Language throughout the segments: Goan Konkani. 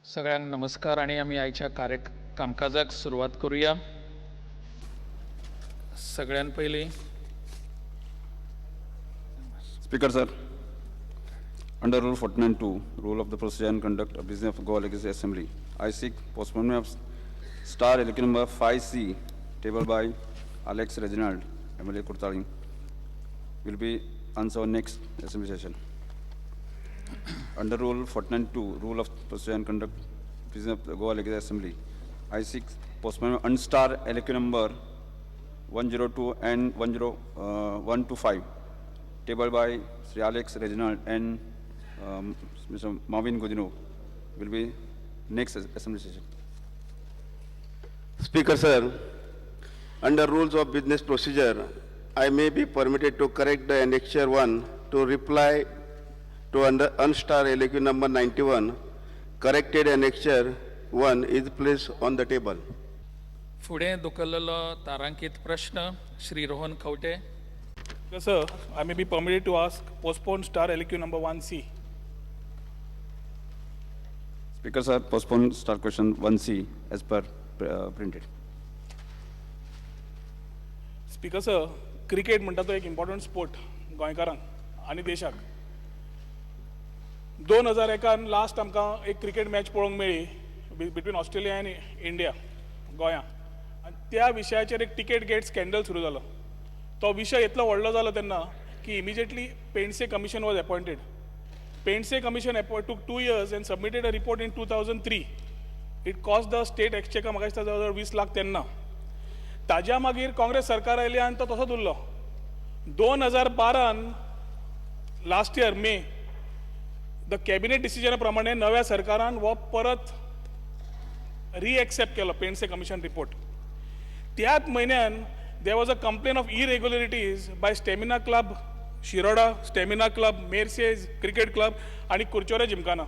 सगळ्यांक नमस्कार आनी आमी आयच्या कार्य कामकाजाक सुरवात करुया. सगळ्यान पयलीं Speaker sir, under Rule 49(2), Rule of the Procedure and Conduct of Business of Goa Legislative Assembly, I seek postponement of star LQ number 5C, tabled by Alex Reginald, MLA Cortalim, will be answered next assembly session. Under Rule 49(2), Rule of Procedure and Conduct Business of the Goa Legislative Assembly, I seek postponement unstar LQ number 102 and 10125, tabled by Sri Alex Reginald and Mr. Marvin Godino, will be next assembly session. Speaker sir, under rules of business procedure, I may be permitted to correct the annexure 1 to reply to under unstar LAQ number 91. Corrected annexure 1 is placed on the table. फुडें धुकल्लेलो तारांकीत प्रश्न Shri Rohan Khaunte. Sir, I may be permitted to ask postpone star LQ number 1C. Speaker sir, postpone star question 1C as per printed. Speaker sir, cricket म्हणटा तो एक इम्पॉर्टंट स्पोर्ट गोंयकारांक आनी देशाक. 2001 लास्ट आमकां एक क्रिकेट मॅच पळोवंक मेळ्ळी बिटवीन ऑस्ट्रेलिया आनी इंडिया गोंया आनी त्या विशयाचेर एक टिकेट गेट स्कॅन्डल सुरू जालो. तो विशय इतलो व्हडलो जालो तेन्ना की immediately Pendse Commission was appointed. Pendse Commission took 2 years and submitted a report in 2003. It cost the state exchequer म्हाका दिसता जवळ जवळ 20 लाख तेन्ना. ताज्या मागीर काँग्रेस सरकार आयली आनी तो तसोच उरलो. 2012न last year May the cabinet डिसिजना प्रमाणे नव्या सरकारान हो परत रिएक्सेप्ट केलो पेंडसे कमिशन रिपोर्ट. त्याच म्हयन्यान there was a complain of irregularities by Stamina Club Shiroda, Stamina Club Merces Cricket Club आनी कुरचोरे Gymkhana.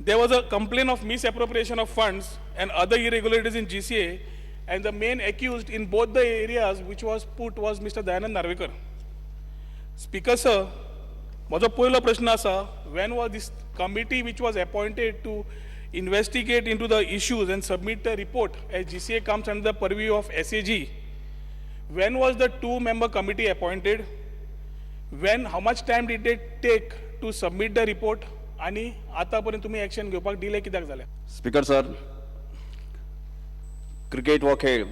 There was a complaint of misappropriation of funds and other irregularities in GCA, and the main accused in both the areas which was put was Mr. Dayanand Narvekar. Speaker sir, म्हजो पयलो प्रश्न आसा, when was this committee which was appointed to investigate into the issues and submit the report, as GCA comes under the purview of SAG, when was the two member committee appointed? When, how much time did they take to submit the report? आनी आतां पर्यंत तुमी एक्शन घेवपाक डिले कित्याक जाल्या? स्पीकर सर, क्रिकेट हो खेळ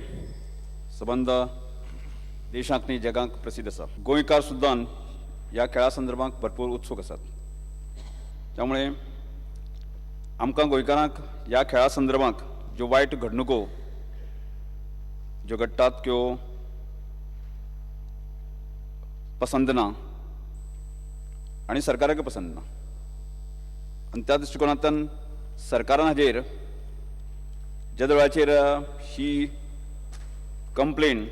सबंद देशांत न्ही जगाक प्रसिद्ध आसा. गोंयकार सुद्दां ह्या खेळा संदर्भात भरपूर उत्सूक आसात. त्यामुळे आमकां गोंयकारांक ह्या खेळा संदर्भात ज्यो वायट घडणुको ज्यो घडटात त्यो पसंद ना आनी सरकाराकय पसंद ना. आनी त्या दृश्टिकोनांतल्यान सरकारान हाजेर ज्या वेळाचेर ही complain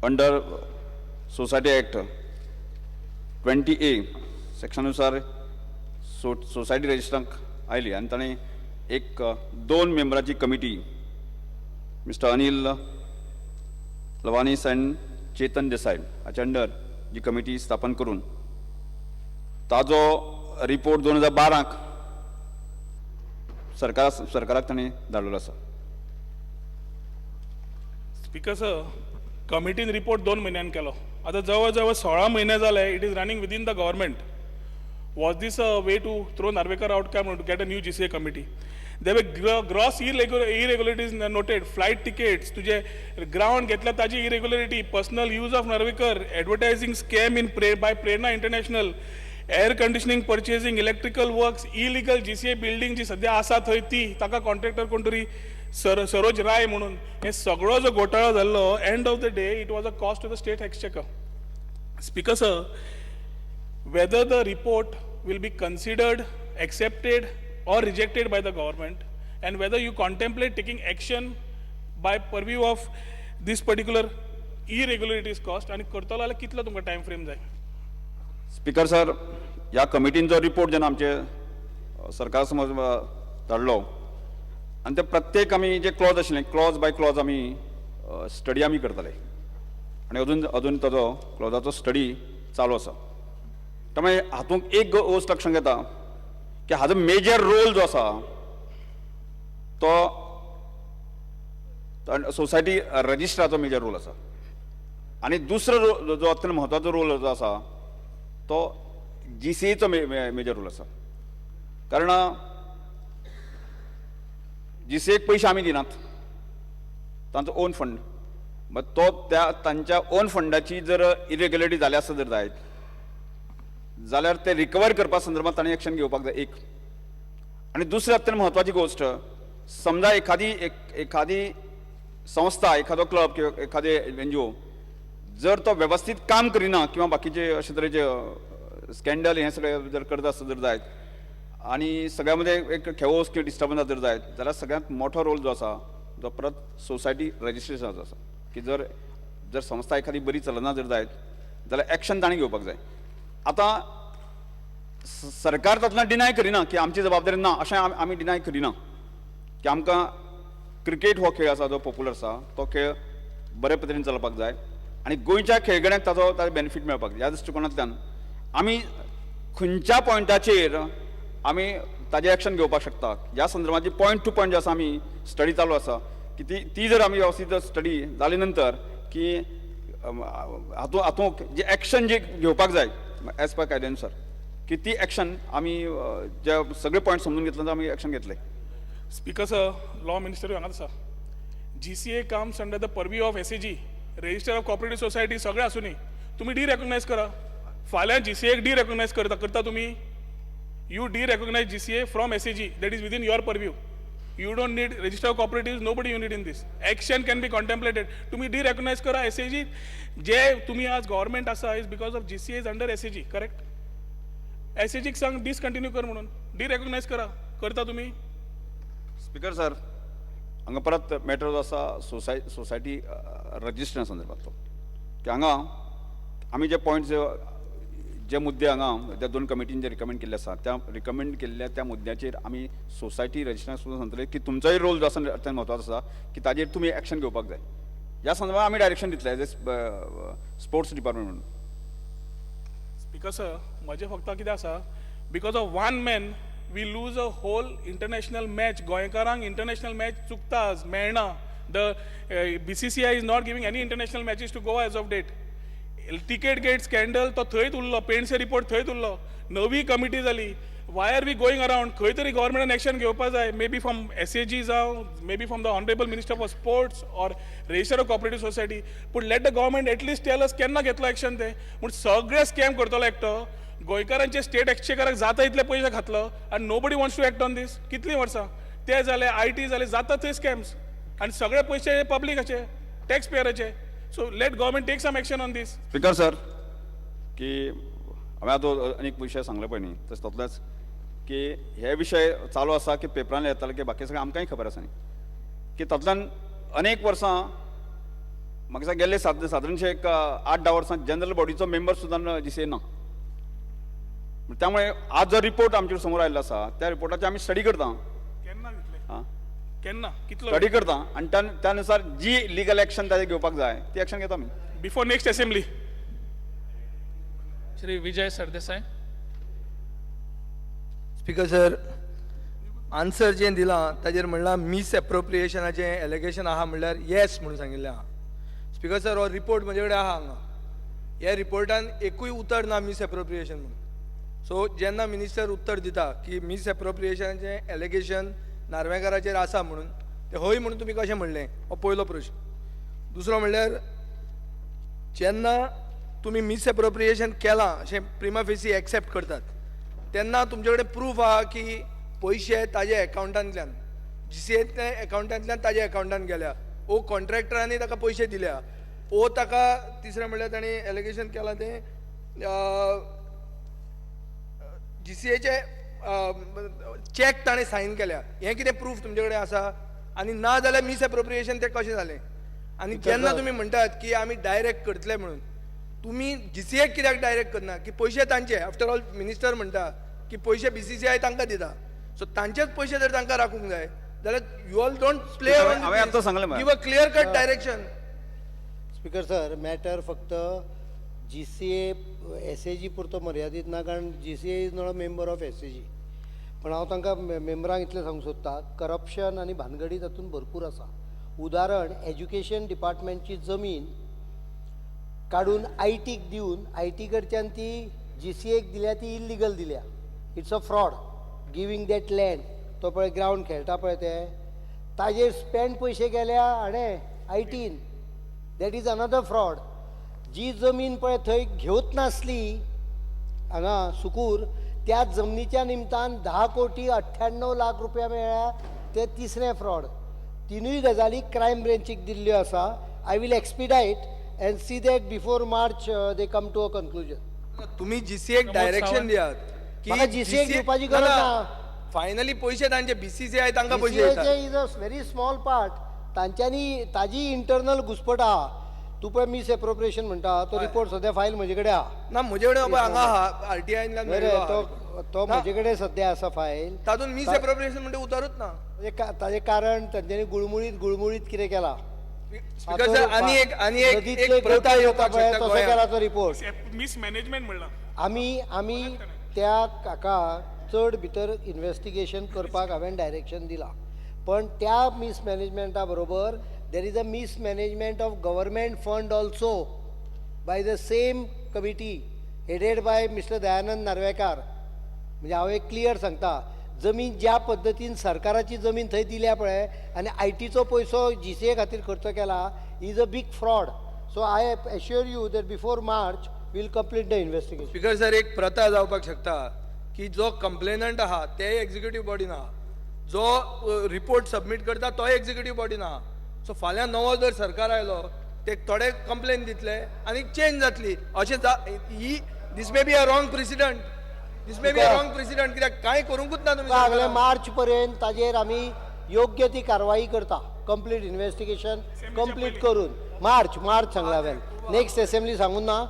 under Society Act 20A सेक्शनानुसार सोसायटी रजिस्टराक आयली आनी ताणें एक दोन मेंबराची committee, mister Anil Lavanis and Chetan Desai हाच्या अंडर जी कमिटी स्थापन करून ताजो रिपोर्ट 2012क सरकाराक ताणें धाडलेलो आसा. स्पीकर सर, कमिटीन रिपोर्ट 2 म्हयन्यान केलो. आतां जवळ जवळ 16 म्हयने जाले. It is running within the government. Was this a way to throw Narvekar out काय म्हणून to get a new GCA committee? There were gross irregularities noted: flight tickets, तुजे ग्रावंड घेतल्या ताजी irregularity, personal use of Narvekar, advertising scam in pre by Prerna International, air conditioning purchasing, electrical works, illegal GCA building जी सद्या आसा थंय ती ताका कॉन्ट्रॅक्टर कोण तरी सर सरोज राय म्हणून. हे सगळो जो घोटाळो जाल्लो, end of the day it was a cost to the state exchequer. Speaker sir, whether the report will be considered, accepted or rejected by the government and whether you contemplate taking action by purview of this particular irregularities cost आणि करतलो जाल्यार कितलो तुमकां टायम फ्रेम जाय? स्पीकर सर, ह्या कमिटीन जो रिपोर्ट जेन्ना आमचे सरकार समज धाडलो आनी ते प्रत्येक आमी जे क्लॉज आशिल्ले, क्लॉज बाय क्लॉज आमी स्टडी आमी करताले आनी अजून अजून ताजो क्लॉजाचो स्टडी चालू आसा. त्यामुळे हातूंत एक गोश्ट लक्षांत येता की की हाजो मेजर रोल जो आसा तो सोसायटी रजिस्ट्राचो मेजर रोल आसा आनी दुसरो जो अत्यंत म्हत्वाचो रोल जो आसा तो जीसीएचो मेजर रोल आसा. कारण जीसीएक पयशे आमी दिनात, तांचो ओन फंड, मग तो त्या तांच्या ओन फंडाची जर इरेग्युलरिटी जाली आसत जर जायत जाल्यार ते रिकवर करपा संदर्भात ताणें एक्शन घेवपाक जाय एक. आनी दुसरी अत्यंत म्हत्वाची गोश्ट, समजा एखादी संस्था, एखादो क्लब किंवा एखादे एनजीओ जर तो वेवस्थीत काम करिना किंवा बाकीचे अशे तरेचे स्कँडल हे सगळे जर करता आसत जर जायत आनी सगळ्या मदें एक खेवोस किंवा डिस्टर्बन्स जर जायत जाल्यार सगळ्यांत मोठो रोल जो आसा जो परत सोसायटी रजिस्ट्रेशनाचो आसा की जर जर संस्था एखादी बरी चलना जर जायत जाल्यार एक्शन ताणें घेवपाक जाय. आतां सरकार तातूंतल्यान डिनाय करिना की आमची जबाबदारी ना, अशें आमी डिनाय करिना की आमकां क्रिकेट हो खेळ आसा जो पॉप्युलर आसा तो खेळ बरे पद्दतीन चलपाक जाय आनी गोंयच्या खेळगड्यांक ताजो बेनिफीट मेळपाक जाय. ह्या दृश्टिकोनांतल्यान आमी खंयच्या पॉयंटाचेर आमी ताजें एक्शन घेवपाक शकता ह्या संदर्भात पॉयंट टू पॉयंट जे आसा आमी स्टडी चालू आसा की ती ती जर आमी वेवस्थीत स्टडी जाली नंतर की हातूंत हातूंत जे एक्शन जे घेवपाक जाय एज पर कायद्यानुसार की ती एक्शन आमी जे सगळे पॉयंट समजून घेतले नंतर आमी एक्शन घेतले. स्पीकर सर, लॉ मिनिस्टर हांगाच आसा. GCA comes under the purview of SAG, registrar of cooperative society सगळें आसूनी तुमी डिरेकॉग्नायज करा. फाल्यां जीसीएक डिरेकॉग्नायज करता करता तुमी. You derecognise GCA from SAG, that is within your purview. You don't need registrar of cooperative, nobody you need in this. Action can be contemplated. तुमी डिरेकॉग्नायज करा एसएजी. जे तुमी आज गव्हर्मेंट आसा is because of GCA is under SAG, correct? एसएजीक सांग डिसकंटिन्यू कर म्हणून, डिरेकॉग्नायज करा. करता तुमी? स्पीकर सर, हांगा परत मॅटर जो आसा सोसायटी रजिस्ट्रेशना संदर्भातलो की हांगा आमी जे पॉयंट्स जे मुद्दे हांगा त्या दोन कमिटीन जे रिकमेंड केल्ले आसा त्या रिकमेंड केल्ल्या त्या मुद्द्याचेर आमी सोसायटी रजिस्ट्रेशना सुद्दां सांगतले की तुमचोय रोल जो आसा अत्यंत म्हत्वाचो आसा की ताजेर तुमी एक्शन घेवपाक जाय. ह्या संदर्भात आमी डायरेक्शन दितले एज ए स्पोर्ट्स डिपार्टमेंट म्हणून. स्पीकर सर, म्हजें फक्त कितें आसा, because of one man we lose a whole international match. गोंयकारांक इंटरनॅशनल मॅच चुकता, आज मेळना. The BCCI is not giving any international matches to Goa as of date. Ticket gate scandal तो थंयच उरलो, पेंडसे रिपोर्ट थंयच उरलो. नवी कमिटी जाली. Why are we going around? खंय तरी गव्हर्मेंटान एक्शन घेवपा जाय, may be from SAG जावं, may be from the honourable minister for sports or registrar of cooperative society. पूण let the government at least tell us केन्ना घेतलो एक्शन ते. पूण सगळे स्कॅम करतलो एकटो, गोंयकारांचे स्टेट एक्सचेकराक जाता इतले पयशे खातलो आनी nobody wants to act on this. कितलीं वर्सां ते जाले, IT जाले, जाता थंय स्कॅम्स आनी सगळे पयशे पब्लिकाचे, tax पेयराचे. So let government take some action on this. Speaker sir, की हांवें आतां अनेक विशय सांगले पळय न्ही, तशें तसलेच की हे विशय चालू आसा की पेपरान येताले की बाकी सगळें आमकांय खबर आसा न्ही की तातूंतल्यान अनेक वर्सां म्हाका दिसता गेल्ले सादारणशे एक 8-10 वर्सां जनरल बॉडीचो मेंबर सुद्दां जीसीए ना. त्यामुळे आज जो रिपोर्ट आमच्या समोर आयिल्लो आसा त्या रिपोर्टाची आमी स्टडी करता. केन्ना घेतले? आं, केन्ना कितलो? स्टडी करता आनी त्या नुसार जी लिगल एक्शन ताजेर घेवपाक जाय ती एक्शन घेता आमी. Before next assembly. Shri Vijay Sardesai. Speaker sir, answer जें दिलां ताजेर म्हणलां मिसएप्रोप्रिएशनाचें एलिगेशन आहा म्हणल्यार येस म्हणून सांगिल्लें आहा. स्पीकर सर, हो रिपोर्ट म्हजे कडेन आहा हांगा. ह्या रिपोर्टान एकूय उतर ना मिसएप्रोप्रिएशन म्हणून. सो जेन्ना मिनिस्टर उत्तर दिता की मिसएप्रोप्रिएशनाचें एलिगेशन नार्वेकाराचेर आसा म्हणून, तें हय म्हणून तुमी कशें म्हणलें, हो पयलो प्रश्न. दुसरो म्हणल्यार जेन्ना तुमी मिसएप्रोप्रिएशन केलां अशें प्रिमा फेसी एक्सेप्ट करतात तेन्ना तुमचे कडेन प्रूफ आहा की पयशे ताजे एकावंटांतल्यान, जीसीएतल्या एकावंटांतल्यान ताज्या एकावंटान गेल्या, ओ कॉन्ट्रॅक्टरांनी ताका पयशे दिल्या, ओ ताका तिसरें म्हणल्यार तांणी एलिगेशन केलां तें जीसीएचे चॅक ताणें सायन केल्या. हें कितें प्रूफ तुमचे कडेन आसा? आनी ना जाल्यार मिसएप्रोप्रिएशन तें कशें जालें? आनी जेन्ना तुमी म्हणटात की आमी डायरेक्ट करतले म्हणून, तुमी जीसीएक कित्याक डायरेक्ट करना की पयशे तांचे? आफ्टर ऑल मिनिस्टर म्हणटा की पयशे बीसीसीआय तांकां दिता, सो तांचेच पयशे जर तांकां राखूंक जाय जाल्यार you all don't play. हांवें आतां सांगलें. Give a clear cut direction. Speaker sir, matter फक्त GCA SAG पुरतो मर्यादीत ना, कारण GCA is not a member of SAG. पण हांव तांकां मेंबरांक इतलें सांगूंक सोदता, करप्शन आनी भानगडी तातूंत भरपूर आसा. उदाहरण, एज्युकेशन डिपार्टमेंटची जमीन काडून आयटीक दिवन IT कडच्यान ती जीसीएक दिल्या, ती इल्लिगल दिल्या. It's a fraud giving that land. तो पळय ग्रावंड खेळटा पळय, ते ताजेर स्पेंड पयशे केल्या हाणें आयटीन. That is another fraud. जी जमीन पळय थंय घेवच नासली हांगा सुकूर, त्या जमनीच्या निमतान 10 कोटी 98 लाख रुपया मेळ्ळ्या. ते तिसरें फ्रॉड. तिनूय गजाली क्रायम ब्रेंचीक दिल्ल्यो आसा. I will expedite and see that before March they come to a conclusion. तुम्ही जीसीएक प्रमोद डायरेक्शन सावंत. दियात. म्हाका GCA क दिवपाची गरज ना. फायनली पयशे तांचे, बीसीसीआय तांकां पयशे दिता. Is a very small part. तांच्यांनी ताजी इंटरनल घुसपट आहा. तूं पळय मिस एप्रोप्रिएशन म्हणटा, तो रिपोर्ट सद्या फायल म्हजे कडेन आहा. ना, म्हजे कडेन पळय हांगा आहा, आरटीआयन. न्हय रे, तो तो म्हजे कडेन सद्या आसा फायल. तातूंत मिस एप्रोप्रिएशन म्हणजे उतारूच ना. ताजें कारण तांच्यांनी गुळमुळीत गुळमुळीत कितें केला. स्पीकर सर, आनी एक नदींतले एक प्रथा गोटे येवपाक पळय, शकता तसो गोंयांत. केला तो रिपोर्ट. मिसमॅनेजमेंट म्हणलां. आमी आमी त्या काका चड भितर इन्वेस्टिगेशन करपाक हांवें डायरेक्शन दिलां, पण त्या मिसमॅनेजमेंटा बरोबर there is a mismanagement of government fund also by the same committee headed by Mister Dayanand Narvekar. म्हणजे हांव एक क्लियर सांगता, जमीन ज्या पद्दतीन सरकाराची जमीन थंय दिल्या पळय आनी आयटीचो पयसो जीसीए खातीर खर्च केला is a big fraud. So I assure you that before March we'll complete the investigation. Speaker sir, एक प्रथा जावपाक शकता की जो कंप्लेनंट आहा ते एक्झिक्युटीव बॉडीन आहा, जो रिपोर्ट सबमीट करता तोय एक्झिक्युटीव बॉडीन आहा. सो फाल्यां नवो जर सरकार आयलो, ते थोडे कंप्लेन दितले आनी चेंज जातली अशें जा ही this may be a wrong precedent. This may be a wrong precedent, कित्याक कांय करूंकूच ना तुमी सगळे सरकारान. मार्च पर्यंत ताजेर आमी योग्य ती कारवाई करता, कंप्लीट इन्वेस्टिगेशन कंप्लीट करून. मार्च, मार्च सांगला हांवें, नेक्स्ट असेंब्ली सांगून ना.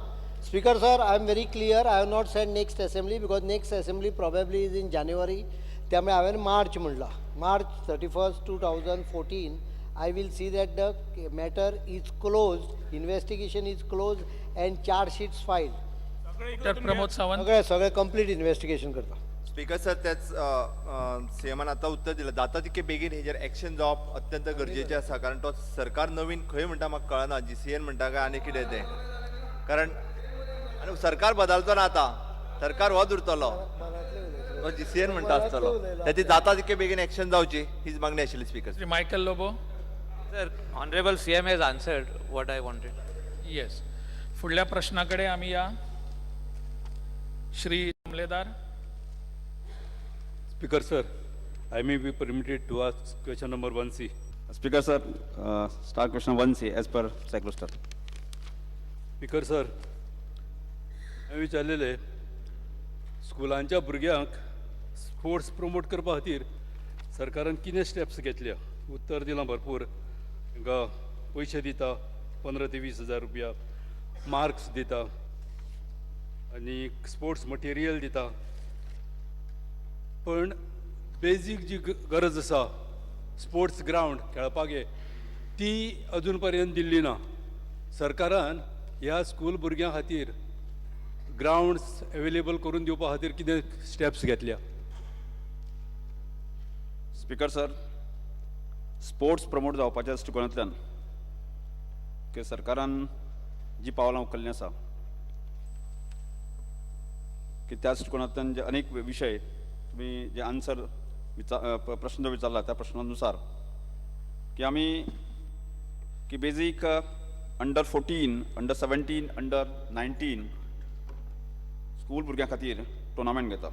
Speaker sir, I am very clear. I have not said next assembly because next assembly probably is in January. त्यामुळे हांवें मार्च म्हणला. March 31, 2014, I will see that the matter is close, investigation is close and chargesheets file. सगळे डॉक्टर प्रमोद सावंत. सगळें सगळें कंप्लीट इन्वेस्टिगेशन करता. स्पीकर सर, त्याच सीएमान आतां उत्तर दिलां. जाता तितके बेगीन हेजेर एक्शन जावप अत्यंत गरजेचें आसा, कारण तो सरकार नवीन खंय म्हणटा म्हाका कळना, जीसीएन म्हणटा काय आनी कितें तें. कारण आनी सरकार बदलचो ना, आतां सरकार होच उरतलो, तो जीसीएन म्हणटा आसतलो. तेची जाता तितके बेगीन एक्शन जावची हीच मागणी आशिल्ली, speaker. Shri Michael Lobo. Sir, Honorable CM has answered what I wanted. Yes, फुडल्या प्रश्ना कडेन आमी या. श्री मामलेदार. Speaker sir, I may be permitted to ask question number 1C. Speaker sir, star question 1C as per cyclostyle. Speaker sir, हांवें विचारलेलें, स्कुलांच्या भुरग्यांक स्पोर्ट्स प्रमोट करपा खातीर सरकारान कितें स्टेप्स घेतल्या. उत्तर दिलां भरपूर, तांकां पयशे दिता, 15 ते 20 हजार रुपया, मार्क्स दिता आनी स्पोर्ट्स मटेरियल दिता. पण बेजीक जी गरज आसा, स्पोर्ट्स ग्रावंड खेळपाक हे, ती अजून पर्यंत दिल्ली ना. सरकारान ह्या स्कूल भुरग्यां खातीर ग्रावंड्स एवेलेबल करून दिवपा खातीर कितें स्टेप्स घेतल्या? स्पीकर सर, स्पोर्ट्स प्रमोट जावपाच्या दृश्टिकोनांतल्यान की सरकारान जी पावलां उखल्लीं आसा की त्या दृश्टिकोनांतल्यान जे अनेक विशय तुमी जे आन्सर विचा प्रश्न जो विचारला, त्या प्रश्नानुसार की आमी की basic under 14, under 17, under 19 school भुरग्यां खातीर टुर्नामेंट घेता.